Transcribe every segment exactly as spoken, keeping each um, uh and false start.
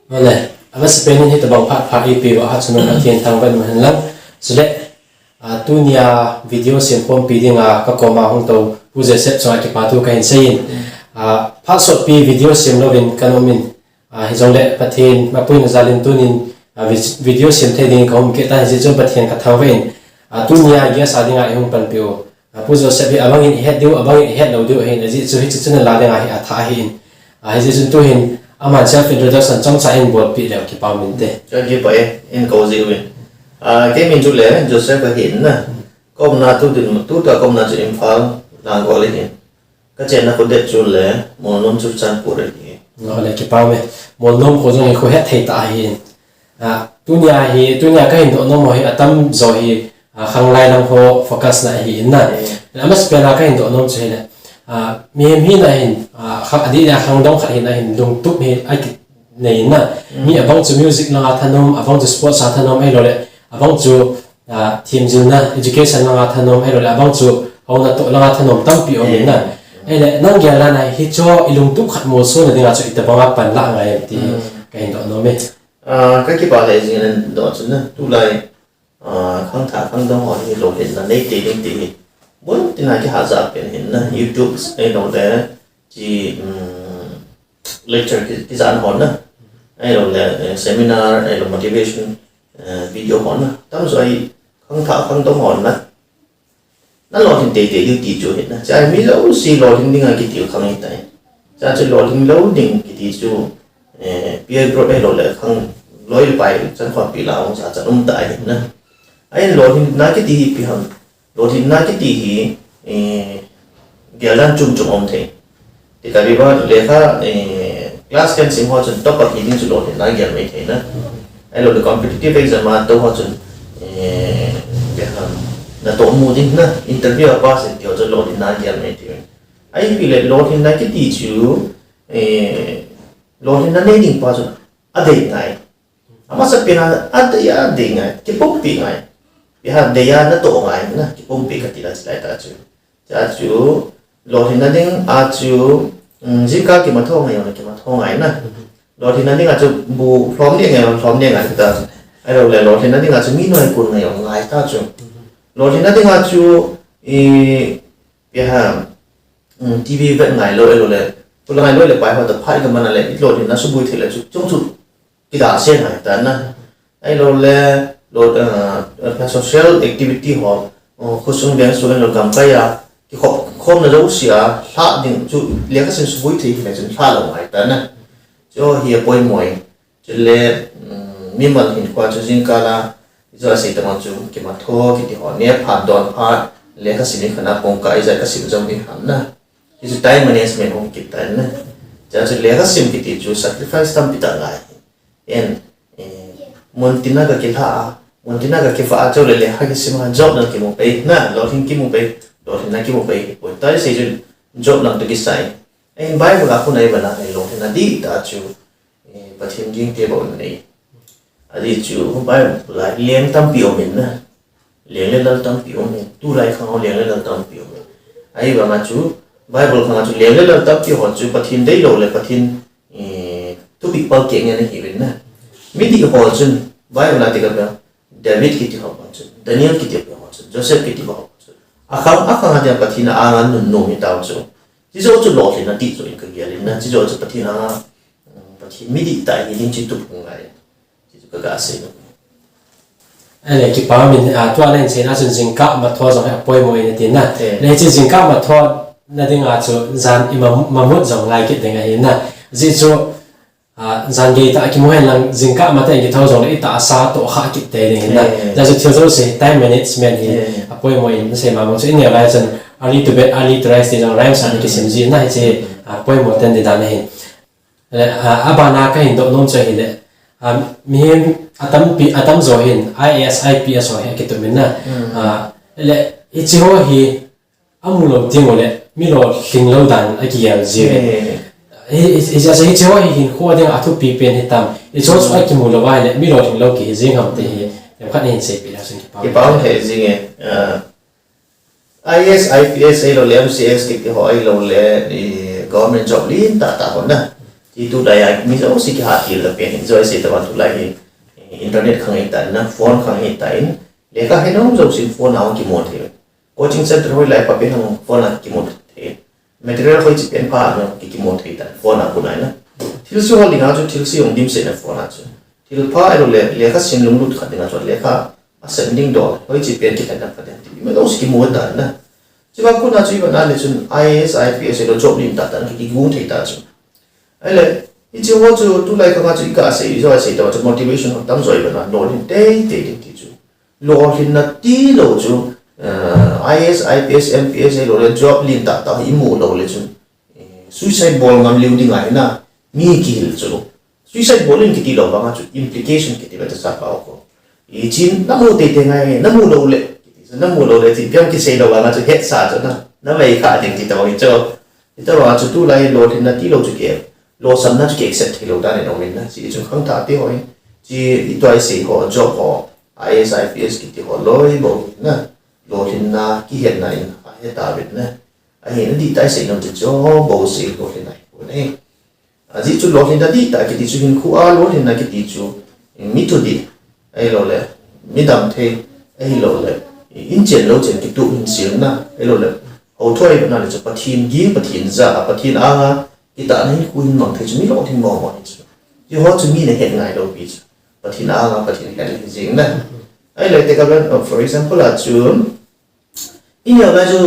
Vale, amasapen in hitabang phat pha eipeuva chu Pathen thangvah in umhen lang. Chule, a, tunia video sem khompi dinga kakoma hung tou Pu Joseph chunga kipathu kahin seiyin. A, phat sotpi video sem louvin kaum in, a, hijongle Pathen mapuina jalin tunin, a, vi-, video sem thei dingin kaum kit tan, hijeh chun Pathen kathangvah in, a, tunia guest a dinga eihung panpiu, a, Pu Joseph hi abangin ihet diu, abangin ihet lou diu ahin, ajeh chu hiche chu nala dinga hi athah ahin. A, hijeh chun tuhin aman self introduction chomcha eibolpeh leu kipa um inte. Kakipah e, eikou jeh uvin. A, kei min chu le Joseph ahin na. Kaumna tu din, tutua kaumna chu Imphal, Langol ahin. Kachenna khodet chu le Molnom, Churachandpur ahi. Vale, kipa um e. Molnom kho jong hi kho hetthei tah ahin. A, tunia hi, tunia kahin doh nom ho hi atamjo hi, a, khanglai lang ho focus na ahin na. Amasapen a kahin doh nom chu hile, a, mihem hina hin, a, kha-, adeh a khangdong khat hina hin lungtup hi akinei na. Mi abang chu music langa thanom, abang chu sports a thanom, ahiloule abang chu, a, themjilna, education langa thanom, ahiloule abang chu hounatoh langa thanom tampi aumin na. Ahile nang gel dan a hicheho ilungtup khat molsona dinga chu itobanga panlah ngai em ti hi kahin doh nom e. A, kakipah lheh jingin doh chun na, tulai, a, khangthah khangdong ho hi lolhinna neitei ding ti hi muntina kihahjah pen ahin na, YouTube ahiloule, chi, um, lecture ki, kijahna ho na, ahiloule, eh, seminar, ahilou motivation, eh, video ho na, tamjo hi khangthah khangdong ho na, nalolhin teitei diu ti chu ahin na. Chua mi jouse lolhing dinga kitil khang ahitai. Chua chu lolhing lou ding kiti chu, eh, peer group ahiloule khang loi le pai chankhompi lah a hung jachat um tah ahin na. Ahin lolhinna kiti hi ipi ham. Lolhinna kiti hi, eh, geldan chom chom um thei. Ti kahiuva lekha, eh, class ten sim ho chun topper hi ding chu lolhinna gel mai thei na. Ahiloule competitive exam a tou ho chun, eh, ipi ham, natohmu ding na, interview a pass in ti ho chu lolhinna gel mai thei. Ahipile lolhinna kiti chu, eh, lolhinna nei ding pa chun adei ngai. Amasapen a adei, adei ngai, kipumpi ngai. Ipi ham, dei a natoh ngai na, kipumpi kati la chilai tah chu. Chua chu, lolhinna dinga chu, um, jingkah kimatho ngai jong le kimatho ngai na. Lolhinna dinga chu bu lhom le ngai jong lhom le ngai ta. Ahiloule lolhinna dinga chu mi noi kon ngai jong ngai ta chu. Lolhinna dinga chu, i, ipi ham, um, TV vet ngailou, ahiloule, pula ngailou le pai ho toh phat iga man a le, ilolhinna suboi thei le chu, chung chu kidalse ngai ta na. Ahiloule, lo, ah, social activity ho, oh, khosung vengsung ahiloule gamkai a, kikhop khomna jouse a, lhah ding chu lekhasim suboi thei hile chun lhah lou ngai ta na. Chu hi apoimo e. Chule, um, mimal hinkhoa chu jingkah la, ijat sei tobang chu kimatho kiti ho, neh phat, don phat, lekhasim hi khat a pang kah ijat kasim jou ding ham na. Hichu time management hung kit tan na. Chua chu lekhasim kiti chu sacrifice tampi tah ngai. En, eh, muntina kakilhah a, muntina kakivah a, chule lekha kisim a, job lang kimu pai, na, lolhing kimu pai, lolhinna kimu pai, poi. Tua isei chu job lang toh kisai. Ahin Bible a khun a ivet a, lolhinna dihtah chu, eh, Pathen gingte bou anei. Ajeh chu Bible a leng tampi aumin na. Leng le lal tampi aumin. Tulai khang ho leng le lal tampi aumin. Ahivanga chu Bible khang a chu leng le lal tampi ho chu Pathen deilou le Pathen, eh, thupeh palkeh ngen ahiuvin na. Midih ho chun Bible a ti kha David kiti ho chun, Daniel kiti ho chun, Joseph kiti ho chun, akhang akhang a dia Pathen anga nunnom hitau chu. Hiche joh chu lolhinna ti chu in kagel in na. Hiche joh chu Pathen anga, um, Pathen midih tah hi ding chu tup hung ngai. Hiche chu kaga sei nom. Ahile kipa um in, a, tua nahin seina chun jingkah matho jong hi apoimo in ati na. Eh. Ahile hiche jingkah mathona dinga chu jan ima, imamut jong ngai kit ding ahi na. Ajeh chu, a, jan gei tah a kimu hen lang jingkah matah in kithou jongle itahsa toh khah kit tei ding ahi na. Eh. Hijeh chun thil jouse time management hi apoimo in nasei ma bang chu ineo lai chun early to bed, early to rise ti jong rhymes a ana kisim ji na hiche, a, poimo ten ding dan ahin. Le, a, abana kahin doh nom chu ahile, a, mihem atampi, atamjo hin IAS, IPS ho hi akitup in na. A, le, hiche ho hi amu lou teng ule mi lolhing lou dan akigel ji uve. Hi, hi, hiche ho hi hinkho dinga athupi pen hitam. Hiche ho chu akimu lou ahile mi lolhing lou kihi jeng ham ti hi themkhat nahin seipeh leu chun kipa um. Kipa um lheh jing e. IAS, IPS ahiloule MCS kiti ho ahiloule, i, government job lentah tah ho na. Ti tulai a mi jouse kihat til la pen hin jouse tobang tulai hi, eh, internet khang ahitan na, phone khang ahitan, lekha he nom jousen phone a hung kimu thei. Coaching center hoilai pha pen hung phone a kimu thei. Material hoiche pen pha a hung kimu thei tan phone a kon a na. Thilse hol dinga chu, thilse hung dimset na phone a chu. Thil pha ahilou le, lekha sim lunglut khat dinga chu, lekha a sim ding dol, hoiche pen kilhen na pha ding ti. Mi jouse kimu tan na. Chuvang kon a chu i vet na le chun I A S, I P S ahilou job lentah tah kigong thei ta chu. Ahile, hiche ho chu tulai khang a chu i kasei, i jo sei tobang chu motivation ho tamjo i vet na, lolhin teitei ding ti chu. Lolhinna tilou chu, eh, I A S, I P S, M P S ahilou le job lentah tah i mu lou le chun, eh, suicide bol ngam lheh ding ahi na, mi kihil chu. Suicide bol in kiti lou vang a chu implication kiti beh ta sa pa ko. Ichin na mu teitei ngai, na mu lou le, kiti chu, na mu lou le, ti piang kisei lou vang a chu hetsa chu na, na vei kha ding ti tobang hi chu. Ti tobang a chu tulai lolhinna tilou chu ke, lolhinna chu ki accept thei lou dan in um in na. Hiche chu khangthah te ho hin, hiche i tua i sei ho, job ho, I A S, I P S kiti ho loi bou hin na, lolhinna kihetna in ahe tauvin na. Ahi na, dihtah i sei nom chu job bou sei lolhinna hi kon ahi. Ajeh chu lolhinna dihtah kiti chu hinkho a lolhinna kiti chu, mi thudih, ahilou le, mi damthei, ahilou le, inchen louchen kituh hin silna, ahilou le, hou thoi na le chu Pathen ging, Pathen ja, Pathen anga kitahna hinkho hin mang thei chu mi lolhin mong mong hi chu. Hiche ho chu mi na het ngai lou pi chu. Pathen anga Pathen het le hi jing na. Ahile te ka ben, for example a chu, i neo lai chu,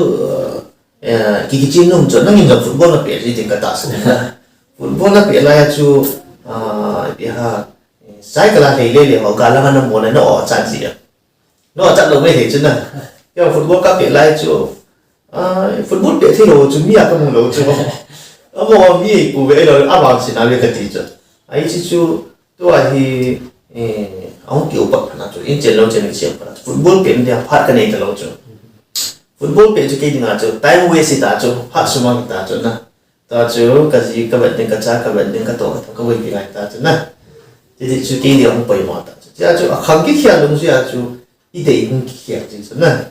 eh, ki, kichen nom chu, nangin jong football na peh ji ding ka tahsan na. Football na peh lai a chu, ah, ipi ham, cycle a lhai le le ho, gal langa na mo le na o chan ji a. Na o chan lou mai thei chu na. Kei football ka peh lai chu, ah, football peh thei lou chu, mi a ka mu lou chu. Amo mi pu ve lou, a vang sin a ve ka ti chu. Ahi chu chu, Tua hi, eh, ahung kiupat phat na chu, inchen louchen kisem phat na chu, football peh ding a phat ka nei talou chu. Football peh chu kei dinga chu, time waste ta chu, phat sumang ta chu na. Tua chu, ka ji ka vet ding, ka cha ka vet ding, ka toh ka toh ka vei pi ngai ta chu na. Ti ti chu kei dinga hung poimo ta chu. Tia chu, akhang kikhel lung chu a chu, i dei hung kikhel chu na.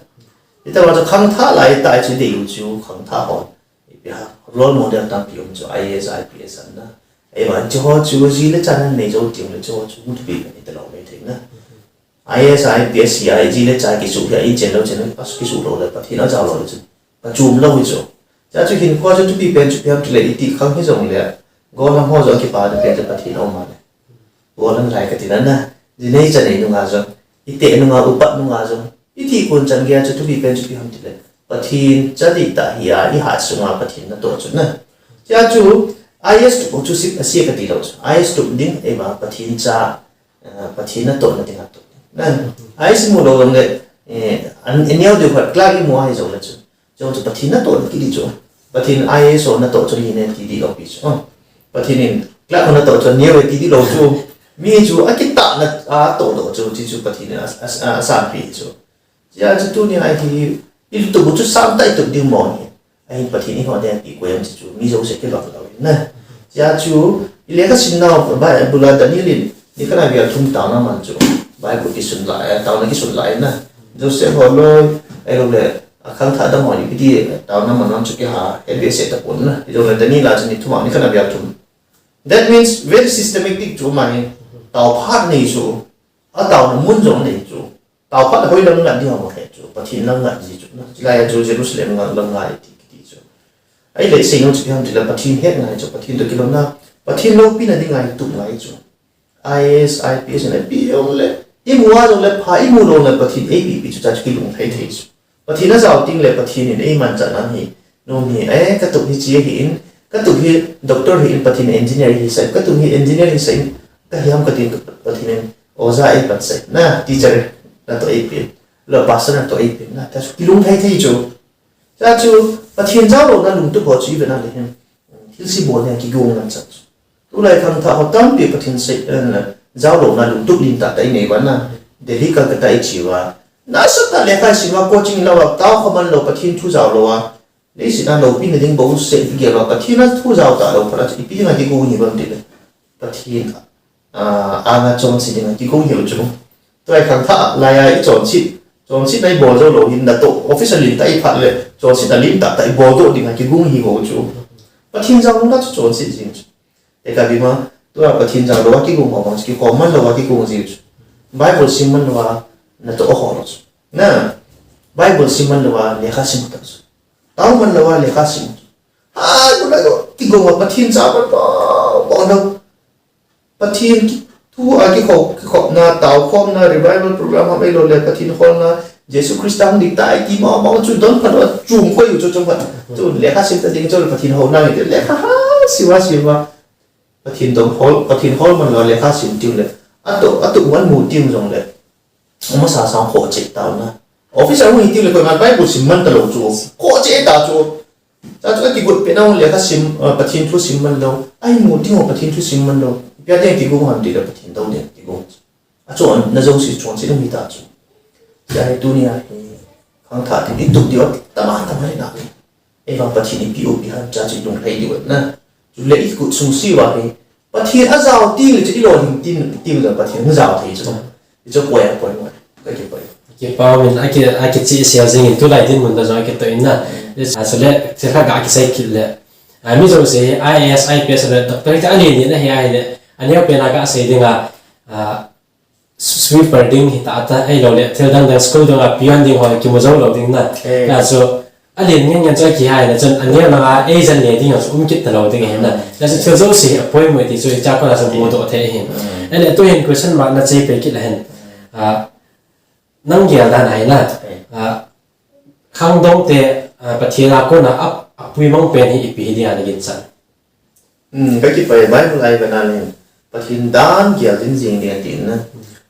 Ti ta chu khangthah lai ta chu dei u chu, khangthah ho. Ipi ham, role model tampi um chu, I A S, I P S an na. Ahivang chu ho chu ji le cha nan nei jou teng le chu ho chu hung thupi pen hita lou mai thei na. I A S, I P S hi a ji le cha kisuh hi a inchen louchen a kisuh lou le Pathen a jao lou le chu. Ka chom lou hi chu. Cha chu hinkho chu thupi pen chu ipi ham ti le iti khang hi jong le. Gollhang ho jong kipa na pen chu Pathen a um a le. Gollhang lai ka ti na na. Ji nei cha nei nunga jong. I te nunga upat nunga jong. I ti kon chan gei a chu thupi pen chu ipi ham ti le. Pathen cha dihtah hi a i hat sunga Pathen natoh chu na. Tia chu I A S tup chu sip a sia ka ti lou chu. I A S tup ding, ahivang Pathen cha, eh, Pathen natohna dinga tup ding. Na, I A S i mu lou jong le, eh, an, aneo diu khat clerk i mu ahi jong le chu. Jong chu Pathen natoh na kiti chu. Pathen I A S ho natoh chu hi ne ti di lou pi chu. Oh. Pathen in clerk ho natoh chu neo e ti di lou chu. Mi chu a kitah na a toh lou chu, ti chu Pathen in a, a, a, a sanpi chu. Tia chu tuni a hi, i tup u chu sang tai tup ding mo hi. Ahin Pathen in ho ne ti ko yam chu, mi jouse kivak lou na. Tia chu, i lekha sim nau, Bible a Daniel in, ni kana bia thum taona man chu. Bible kisun lai, taona kisun lai na. Joseph ho loi, ahilou le, a khangthah dang ho ni kiti taona man chu kiha, he be se ta pon na. Ahilou le Daniel a chu ni thum a ni kana bia thum. That means very systematic chu mai, tao phat nei chu, a taona mun jong nei chu. Tao phat hoi lam ngat ding ham he chu, Pathen lam ngat ji chu. Chilai a chu Jerusalem ngat lam ngai ti kiti chu. Ahile sei nom chu ipi ham ti le Pathen het ngai chu, Pathen toh kilomna, Pathen loupina ding ngai tup ngai chu. I A S, I P S na pi jong le, i mu a jong le pha, i mu lou le Pathen eipi pi chu cha chu kilung thei thei chu. Pathen a jao teng le Pathen in ei manchah na hi, nom hi, eh, ka tup hi chi hi in, ka tup hi doctor hi in Pathen in engineer hi sai, ka tup hi engineer hi sai, ka hi ham ka tin Pathen in oja ei pan sai, na teacher natoh ei pen, lo pastor natoh ei pen, na ta chu kilung thei thei chu. Cha chu Pathen jao louna lungtup ho chu i ve na le hin, thilse bol nia kigong ngan chan chu. Tulai khangthah ho tampi Pathen sei, eh, jao louna lungtup lentah tah i nei uva na. Delhi Calcutta i che uva. Nasatah lekha i sim uva coaching i la uva, tao kha man lou Pathen thu jao lou a. Leiset a loupina ding bou seh i gel uva Pathen a thu jao talou phat a chu ipi dinga kigong hi ham ti le. Pathen, ah, anga chonse dinga kigong hi u chu. Tulai khangthah lai a i chonset, chonsetna i bol jou lou hin natoh, office a lentah i phat le, chonsetna lentah tah i bol doh dinga kigong hi u chu. Pathen jao louna chu chonset jing chu. Heka bima, tua Pathen jao louva kigong ho bang chu, kikhom man louva kigong ji chu. Bible sim man louva, natoh ho lo chu. Na, Bible sim man louva, lekha sim ta chu. Tao man louva, lekha sim chu. Hai, bu lai lo, kigong a Pathen jao man louva, bang lo. Pathen ki, thu a kikhop, kikhopna, taokhomna, revival program ham ahilou le, Pathen holna, Jesu Christa hung ding tai ti ma, ma chu don phat a, chum khoi u chu chum phat. Chu lekha sim ta ding chu Pathen houna nge, lekha ha, siva, siva. Pathen dong hol, Pathen hol man louva lekha sim tiu le. Atu, atu wan mu tiu jong le. Masa sang khoh cheh tau na. Officer hung hi tiu le koima Bible sim man ta lou chu. Khoh cheh ta chu. Cha chu akigot pet na lekha sim, ah, Pathen thu sim man lou. Ai mu ti ho Pathen thu sim man lou. Pia ding kigong ham ti le Pathen dou ding kigong. Achon na jouse chonse ding hi ta chu. Cha hi tunia hi khangthah ti i tup diu tama tama hi na. Ei vang Pathen ipi u pi ham cha chu lunglhai diu na. Chule i kut sung siva hi Pathen ajao ti le chu i lolhing tin, tin le Pathen hung jao thei chu. I chu poi a poi mo. Ka kipoi. Kipa min a ki, a kichehsel jing in tulai dinmun ta jong a kitoh in na. Chule, chule ga kisei kit le. A, mi jouse hi I A S, I P S le doctor hi ta alen alen ahi ahile. Aneo pen a gasei ding a, a, sweeper ding hita ta ahilou le, thil dang dang school dang a peon ding ho kimu jou lou ding na. Eh. Hijeh chun, alen ngen ngen chu kihai na chun, aneo langa agent ne ding chu um kit ta lou ding ahi na. Hijeh chun thil jouse hi apoimo ti chu, hicha kona chu mudoh thei ahi. Mm. Ahile, tu hin question mark na chei pe kit le hen. Ah, nang gel dan ahi na. Eh. Ah, khangdong te, ah, Pathen a kona a, apuimang pen hi ipi hi dia na ginchat. Hmm, ka kipah e, Bible a i vet na le, Pathen dan gel ding jing ding ati na.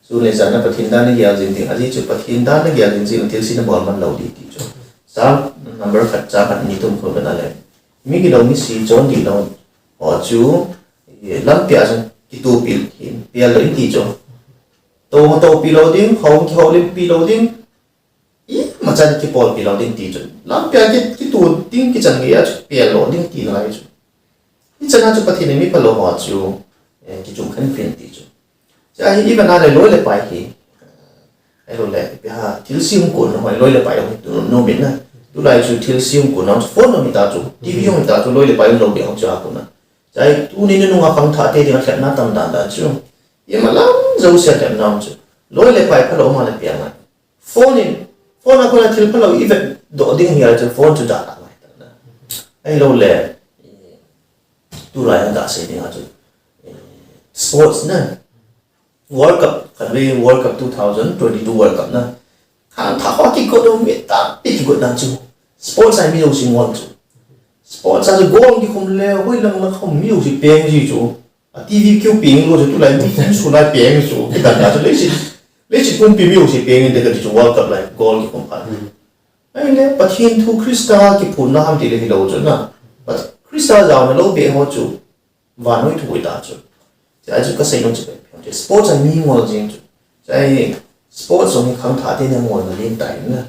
Sun le jan a Pathen dan na gel jing ding, ajeh chu Pathen dan na gel ding jing, thilse na bol man lou ding ti chu. Psalm number khat, chang khat ni tum khu vet na le. Mi gilou, misi, chon dihlou ho chu, eh, lampi a chun kitohpi hin, pel lou in ti chu. Tou, toupi lou ding, hou, kihoulimpi lou ding, Imacha kipolpi lou ding ti chu. Lampi a ki, kitoh ding kichan gei a chu pel lou ding ti nalai chu. Hichan a chu Pathen in mi phalou ho chu, eh, kichung khen pen ti chu. Cha hi i vet na le loi le pai hi. Ahilou le, ipi ham, thilse hung kon ho, loi le pai hung tu nom in na. Tulai chu thilse hung kon ho, phone hung hi ta chu, T V hung hi ta chu, loi le pai hung lou ding hung chu a kon na. Cha hi tuni nunung a khangthah te ding a lhepna tam dan dan chu. Ima lam jouse a lhepna um chu. Loi le pai phalou ma le pi a ngai. Phone in, phone a kona thil phalou i vetdoh ding hi a chu phone chu dah a ngai ta na. Ahilou le, tulai a gasei ding a chu, eh, sports na. World Cup, khatvei World Cup two thousand twenty-two World Cup na. Khangthah ho kigot u mi tampi kigot dan chu. Sports a mi jouse ngol chu. Sports a chu goal kikhum le, hoilang lang khum mi jouse peng ji chu. A T V keu peng lou chu tulai mi, mi sun a peng chu, kidan a chu leiset, leiset pumpi mi jouse peng in de kati chu World Cup lai goal kikhum phat. Hmm. Ahile Pathen thu Christa kiphonna ham ti le hilou chu na. But Christa jaona lou beh ho chu vannoi thu hita chu. Chu a chu kasei nom chu, sports a mi ngol jing chu. Cha hi sports jong hi khangthah te na ngolna len tai na.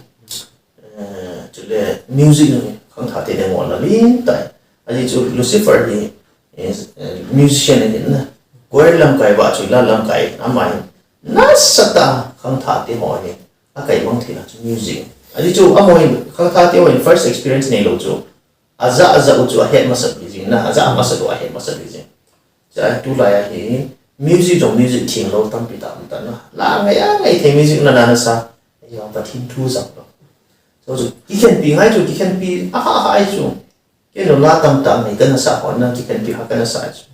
Eh, chule music jong hi khangthah te na ngolna len tai. Ajeh chu Lucifer hi, eh, eh, musician ahi na. Choir lamkai vah chu la lamkai ama hi. Nasatah a khangthah te ho hi akai mang theina chu music. Ajeh chu amaho hi khangthah te ho hi first experience neilou chu. Ajah, ajah u chu ahet masat jing na, ajah masat u ahet masat jing. Cha tulai a hi music jong music theng lou tampi ta um ta na. La ngai a ngai thei music na na na sa. Ayo Pathen thu jong lou. So chu kikhenpi ngai chu kikhenpi a ha ha ai chu. Ken lou la tam ta ngai ka na sa hon na kikhenpi ha ka na sa chu.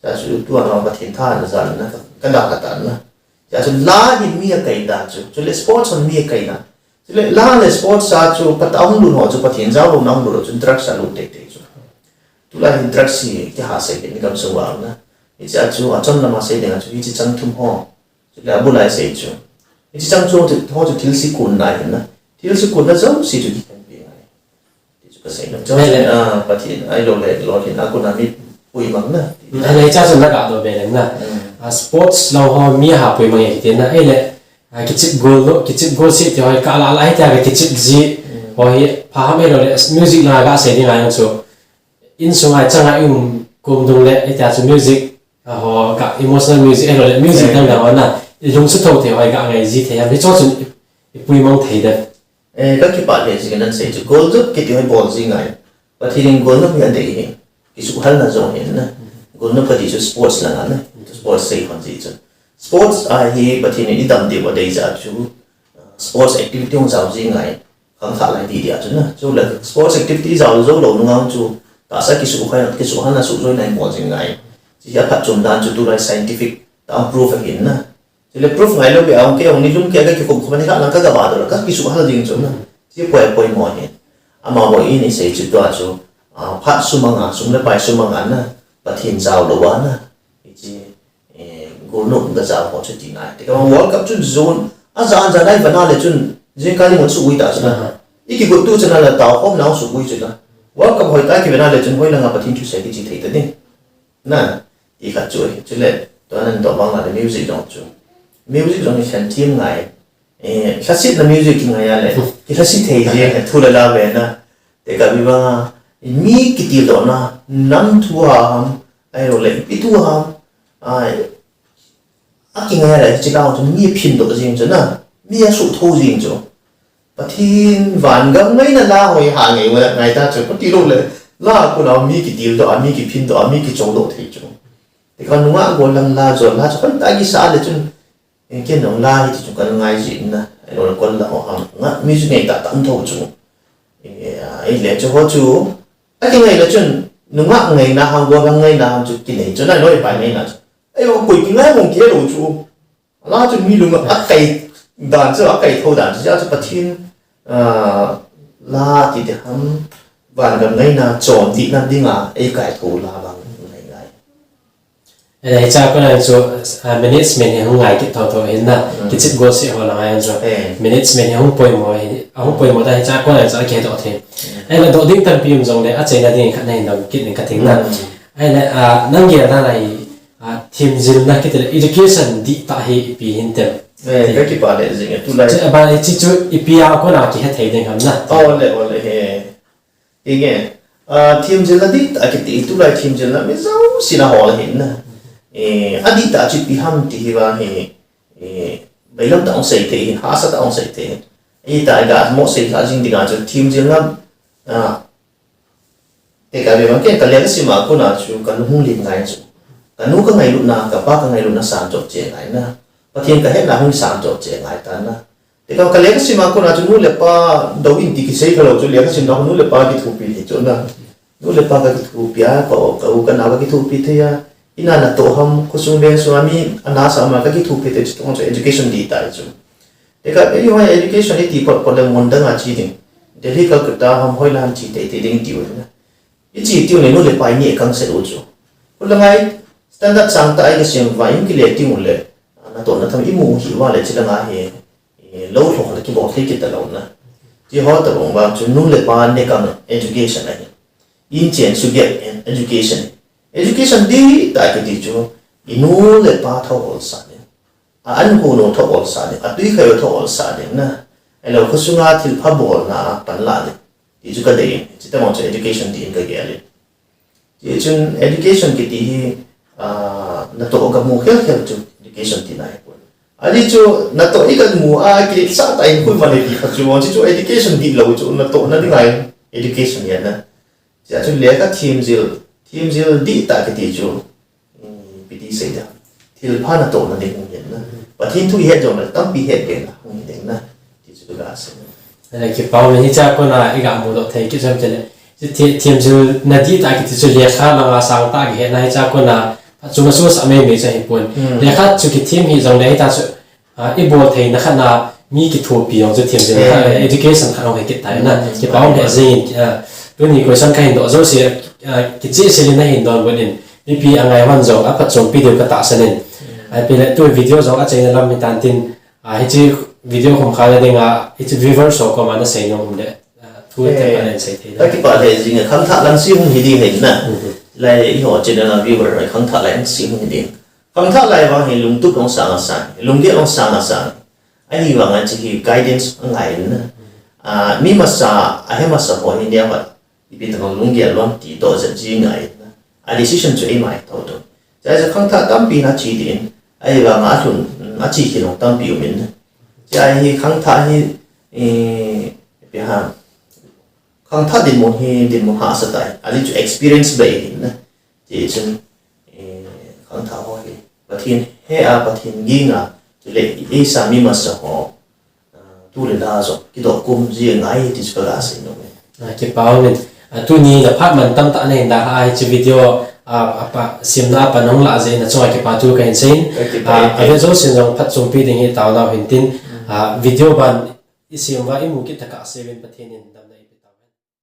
Cha chu tua na Pathen tha na ja na ka, ka da ka ta na. Cha chu la hi mi akai dan chu. Chule sports hon mi akai dan. Chule la le sports a chu pat a hung lut ho chu Pathen jao louna hung lut ho chu drugs a lut tei tei chu. Tulai hi drugs hi kihahsei kit ni gamsung uva na. Hiche a chu achom lama sei ding a chu hiche chang thum ho. Chule abul a sei chu. Hiche chang chu ho chu thilse konna ahi na. Thilse konna jouse chu kikhenpi ngai. Ti chu kasei nom. Chule, ah, Pathen ahilou le lolhinna kona mi puimang na. Ahile cha chu na ga doh be leng na. Hmm. Ah, sports lou ho mi ha puimang e kiti na. Ahile Ah, kichep gol lou, kichep gol seh ti ho hi ka la la hi tia ka kichep ji. Mm. Ho hi pha ham ahilou le, music la gasei ding a jong chu. Insung a chang a i um kum dung le, hitia chu music, ah, ho ka emotional music ahilou le, music dang dang ho na. I lungset thou thei ho hi ka ngai ji thei ham. Hicho chun i, i puimang thei dem. Eh, ka kipah le ji ka nan sei chu. Gol jop kiti ho hi bol ji ngai. Pathen in golnop hi adei hi. Kisuhhalna jong hi na. Golnop kati chu sports langa na. Sports sei hon ji chu. Sports a hi Pathen in idam diu adei jeh chu, sports activity hung jao ji ngai. Khangthah lai ti dia chu na. Chule sports activity jao jou lou nunga chu tahsa kisuh khan, kisuh khan a suh joi nai mo jing ngai. Chi hi aphatchom dan chu tulai scientific tah a proof ahin na. Chule proof ngai lou beh a hung kei hung ni lum kei a ka kikhum khum a ni khat lang ka ga ba doh la ka kisuh hal ding chu na. Chi poi poi mo hin. Ama bou in isei chu tua chu, ah, phat sumanga, sum le pai sumanga na, Pathen jao lou a na. Hichi, eh, golnop ga jao ho chu ti nai. Te ka World Cup chun zone, a jan jan nai vana le chun, jingkah ni mo chu ui ta chu na. Aha. I kigot tu chun la tao khom nau su ui chu na. World Cup hoi ta kivena le chun hoi langa Pathen thusei kichi thei ta ding. Na, ti khat chu ahi. Chule, tua nan to bang la le music jong chu. Music jong hi khen thim ngai. Eh, lhasetna music kingai a le. Kilhaset thei jeng, thu le la ve na. Te ka bi banga, mi kitildohna, nam thu a ham, ahilou le, ipi thu a ham, ai, a kingai a le, hichi la chu mi phimdoh jeng chu na, mi asuh tho jeng chu. Pathen vangam ngaina la hoi ha ngai, ngai ta chu, kati lou le, la kona mi kitildoh a, mi kiphimdoh a, mi kichoudoh thei chu. Te ka nunga gollhang la, jol la chu, koi ta kisa le chun, Ken jong la hi ti chu kan ngai ji na, ahilou le kol la ho ham, nga music ngai tah tah um tho chu. Eh, ahile chu ho chu, a kingai le chun, nungah ngaina ham, gollhang ngaina ham chu kinei chu, ahilou le pai ngaina chu. Ahilou, koi kingai mong kei lou chu. La chu mi lung a kai dan chu, a kai tho dan chu, chu Pathen, ah, la ti te ham, vangam ngaina chom dihna dinga, ei kai tho la vang ngai ngai. Eh, hicha kona chu, ah, management hi hung ngai kit thotho hin na, Mm. kichep gol se ho la ngai chu. Eh. Management hi hung poimo hi, a hung poimo ta hicha kona chu a kihe doh thei. Mm. Ahile doh ding tampi um jongle, achaina ding khat na hin dong kit ning ka ting na. Mm. Ahile, ah, nang gel na lai, ah, themjilna kiti le education dihtah hi ipi hin tem. Eh, ka kipa le jing e, tulai. Chu, ba, hichi chu ipi a kona kihe thei ding ham na. Ole, ole, he. Inge, ah, themjilna dihtah kiti, tulai themjilna mi jouse na hol ahin na. Eh, adihtah chu ipi ham ti hi vang hi, eh, bailam tah hung sei thei hin, hahsa tah hung sei thei hin. Ahitah ga mo sei lha jing dinga chu themjilna, ah, te ka ve vang ken ka lekha sim a kona chu ka lung hung len ngai chu. Ka nu ka ngailutna, ka pa ka ngailutna sang chop che ngai na. Pathen ka hetna hung sang chop che ngai ta na. Te ka, ka lekha sim a kona chu nu le pa dou in ti kisei kha lou chu lekha simna nu le pa kithopi thei chu na. Nu le pa ka kithopi a, ka, ka u ka nao ka kithopi thei a. Ina natoh ham, khosung veng sunga mi ana sa ma ka kithopi thei chu tong chu education dihtah chu. Te ka, eiho education iti phot phot le mun dang a che ding. Delhi Calcutta ham hoilam che tei tei ding tiu na. Iche tiu le nu le pa i neh kang set u chu. Khu la ngai standard sang tah a i ka sim uva i kile tiu le. Natohna tham i mu hi uva le chi la ngai hi. Eh, lou lhou le kibol thei kit ta lou na. Ti ho tabang vang chu nu le pa neh kang education ahi. In chen sugep in education. Education dihtah kiti chu i nu le pa thou ol sa ding. A an hu nu thou ol sa ding. A tui khai u thou ol sa ding na. Ahilou khosunga thilpha bolna a pan la ding. Ti chu ka dei in. Chuti mong chu education ti in ka gel in. Tichun education kiti hi, ah, natoh ka mu khel khel chu education tina ahi poi. Ajeh chu natoh i ka mu a, kiletsah tah in koi man e ti kha chu, ajeh chu education dihlou chu natohna dinga education ahi na. Chuti chun lekha themjil, themjil dihtah kiti chu, um, ipi ti sei da. Thilpha natohna ding hung hin na. Pathen thu i het jong le, tampi het be na, hung hi ding na. Ti chu ka sei. Eh, kipa um e, hicha kona i ga mudoh thei kit chu ham tile. Chu thi-, themjilna dihtah kiti chu lekha langa sang tah a kihetna hicha kona, chu ma chu sa mei mei chu ahi pon. Hmm. Lekha chu kithem hi jong le hita chu, ah, i bol theina khat na mi kithopi jong chu themjilna khat, eh, education khat hung hi kit tai na. Hmm. Kipa um e jing in, ah, tuni question ka hin doh jouse, ah, kicheh sel in na hin donbut in. Mipi a ngai hon jong a phatchompi diu ka tahsan in. Hmm. Ahi pile tu video jong achaina lam hitan tin, ah, hiche video khum kha le dinga, hiche viewers ho koma na seinom um le, ah, thu te pa len sei thei le. Ka kipah le jing e, khangthah lang si hung hi ding hin na. Mhm. Lai i ho channel a viewer ho khangthah lang si hung hi ding. Khangthah lai vang hi lungtup long sang a sang, lunggel long sang a sang. Ahivanga hiche hi guidance angai in na. Ah, mi masa, ahe masa ho hi nia vat. Ipi tabang lunggel lom ti toh jep ji ngai na. A decision chu eima ahi thou thou. Chuin khangthah tampi na che ding in. Ahivanga alhun, mm, ache khel jong tampi um in na. Chuin hi khangthah hi, eh, ipi ham. Khangthah dinmun hi dinmun hahsa tah ahi. Ajeh chu experience bei ahi na. Tichun, khangthah ho hi Pathen he a, Pathen ging a, chule i, i sa mi masa ho, ah, tu le la jong kidoh kum ji ngai ti chu ka ga sei nom e. Ah, kipa umin. Ah, tuni na phat man tamtah na hin dalha a hiche video, ah, apa, semna a pan hung lah jeh in nachunga kipa thu kahin seiyin. Ka kipa ah, e. Ave jousen jong phatchompi ding hi taona u hintin. Hmm. Ah, video ban i sem uva i mu kit tokah seuvin Pathen in dam